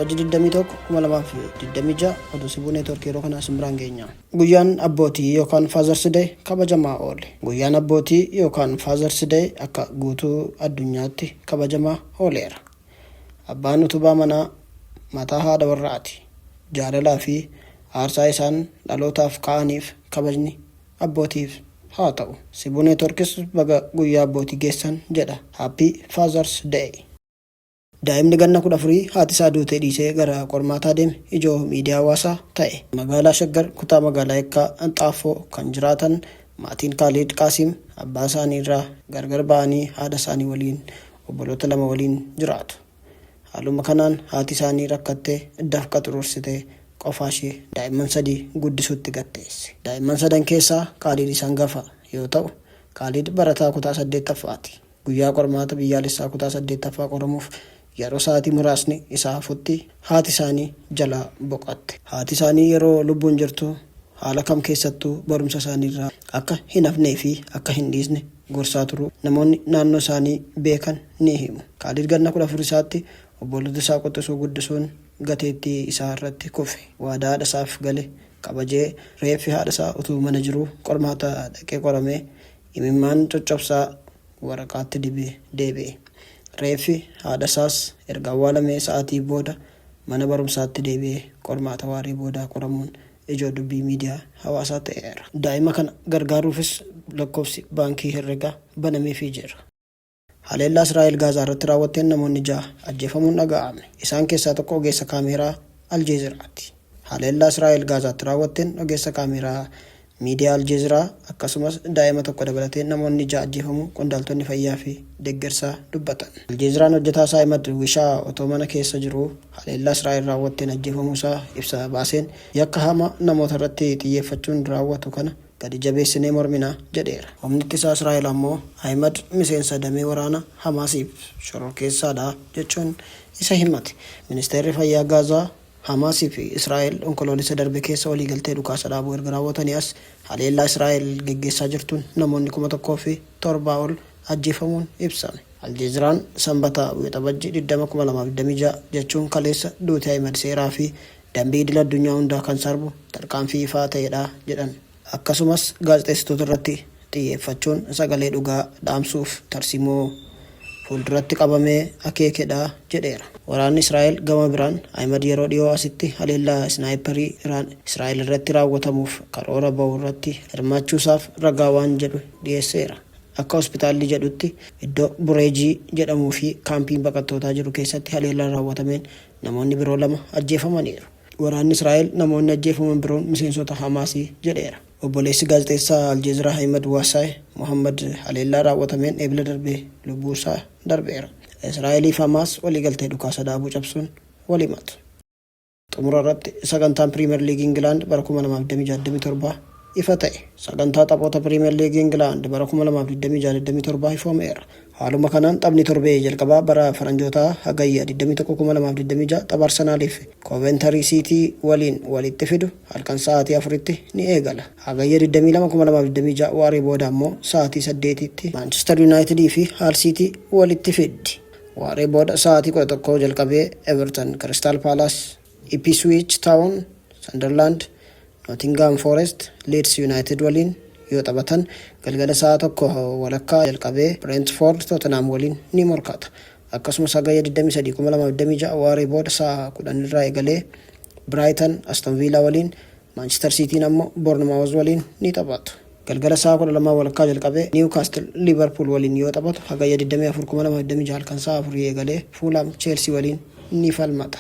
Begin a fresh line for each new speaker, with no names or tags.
Waxabajjii 21, 2026 oduu Sibuu Neetwoorkii yeroo kanaa isin biraan geenya. Guyyaan abbootii yookaan Father's Day kabajamaa oole. Guyyaan abbootii yookaan Father's Day akka guutuu addunyaatti kabajamaa ooleera. Abbaan utubaa manaa, mataa haadha warraati. Jaalalaa fi aarsaa isaan dhalootaaf kaa'aniif kabajni abbootiif haa ta'u. Sibuu Neetwoorkis baga guyyaa abbootii geessan jedha. Happy Father's Day. Daa'imni ganna 14 haati isaa duutee dhiisee gara qormaataa deeme ijoo miidiyaa hawaasaa ta'e. Magaalaa Shaggar kutaa magaalaa Ekkaa Xaaffoo kan jiraatan maatiin Kaaliid Qaasiim abbaa isaanii irraa gargar ba'anii haadha isaanii waliin obboloota lama waliin jiraatu. Haaluma kanaan haati isaanii rakkattee dafqa xuruursitee qofaa ishee daa'imman sadii guddisuutti gatteessi. Daa'imman sadan keessaa Kaaliid isa hangafa yoo ta'u, Kaaliid barataa kutaa 8ffaati. Guyyaa qormaata biyyaalessaa kutaa 8ffaa qoramuuf yeroo sa'aatii muraasni isa hafutti haati isaanii jalaa boqotte. Haati isaanii yeroo lubbuun jirtu haala kam keessattuu barumsa isaaniirraa akka hin hafnee fi akka hin dhiisne gorsaa turuu namoonni naannoo isaanii beekan ni himu. Kaaliid ganna 14 isaatti obboloota isaa quxisuu guddisuun gateettii isaa irratti kufe. Waadaa haadha isaaf gale kabajee reeffi haadha isaa utuu mana jiruu qormaata dhaqee qoramee imimmaan coccobsaa waraqaatti dibee deebi'e. Reeffi haadhasaas erga awwaalamee sa'aatii booda mana barumsaatti deebi'ee qormaata waaree boodaa qoramuun ijoo dubbii miidiyaa hawaasaa ta'eera. Daa'ima kana gargaaruufis lakkoofsi baankii herregaa banameefii jira. Haleellaa Israa'el Gaazaa irratti raawwatteen namoonni jaha ajjeefamuun dhaga'ame. Isaan keessaa tokko ogeessa kaameeraa Aljeeziraati. Haleellaa Israa'el Gaazaatti raawwatteen ogeessa kaameeraa miidiyaa Aljeeziraa akkasumas daa'ima tokko dabalatee namoonni jaha ajjeefamuu qondaaltonni fayyaa fi deeggarsaa dubbatan. Aljeeziraan hojjetaa isaa Ahimad Wishaa otoo mana keessa jiruu haleellaa Israa'el raawwatteen ajjeefamuu isaa ibsa baaseen, yakka hamaa namoota irratti xiyyeeffachuun raawwatu kana gadi jabeessinee mormina jedheera. Humni Ittisaa Israa'el ammoo Ahimad miseensa damee waraana Hamaasiif shororkeessaadha jechuun isa himate. Ministeerri Fayyaa Gaazaa Hamaas fi Israa'el Onkoloolessa darbe keessa waliigaltee dhukaasa dhaabuu erga raawwatanii as haleellaa Israa'el geggeessaa jirtuun namoonni 1,007 ol ajjeefamuun ibsame. Aljeeziraan Sambata Wixabajji 20, 2026 jechuun kaleessa duuti Ahimad seeraa fi dambii idil-addunyaa hundaa kan sarbu tarkaanfii ifaa ta'edha jedhan. Akkasumas gaazexeessitoota irratti xiyyeeffachuun sagalee dhugaa dhaamsuuf tarsiimoo fuulduratti qabamee akeekedha jedheera. Waraanni Israa'el gama biraan Ahimad yeroo dhiyoo asitti haleellaa isnaayipparii Iraan Israa'el irratti raawwatamuuf karoora bahu irratti hirmaachuusaaf ragaa waan jedhu dhiyeesseera. Akka hospitaalli jedhutti iddoo Bureejii jedhamuu fi kaampiin baqattootaa jiru keessatti haleellaan raawwatameen namoonni biroo lama ajjeefamaniiru. Waraanni Israa'el namoonni ajjeefaman biroon miseensota Hamaasi jedheera. Obboleessi gaazexeessaa Aljeeziraa Ahimad Waasaay, Mohaammad haleellaa raawwatameen Eebla darbe lubbuunsaa darbeera. Israa'eliif Hamaas waliigaltee dhukaasa dhaabuu cabsuun wal himatu. Xumura irratti sagantaan Piriimer Liigii Ingilaand bara 2026 27 ifa ta'e. Sagantaa taphoota Piriimer Liigii Ingilaand bara 2026 27 ifoomeera. Haaluma kanaan taphni torbee jalqabaa bara Faranjootaa Hagayya 21, 2026 tapha Arsenaal fi Kooventarii Siitii waliin walitti fidu halkan sa'aatii 4tti ni eegala. Hagayya 22, 2026 waaree booda ammoo sa'aatii 8tti Maanchister Yuunaayitidii fi Haal Siitii walitti fiddi. Waaree booda sa'aatii 11 jalqabee Everton Kiristaal Paalaas, Ipswich Taawun, Sandarlaand, Nootingaam Foorest, Liids Yuunaayitid waliin yoo taphatan, galgala sa'a 1:30 jalqabee Bireentifoord Tootenhaam waliin ni morkata. Akkasumas Hagayya 23, 2026 waaree booda sa'a 10 irraa eegalee Biraayitan Aston Viilaa waliin, Maanchister Siitiin ammoo Boornmaawuz waliin ni taphatu. Galgala sa'a 12:30 jalqabee Niiwkaastil Liivarpuul waliin yoo taphatu, Hagayya 24, 2026 halkan sa'a 4 eegalee Fuulhaam Cheelsii waliin ni falmata.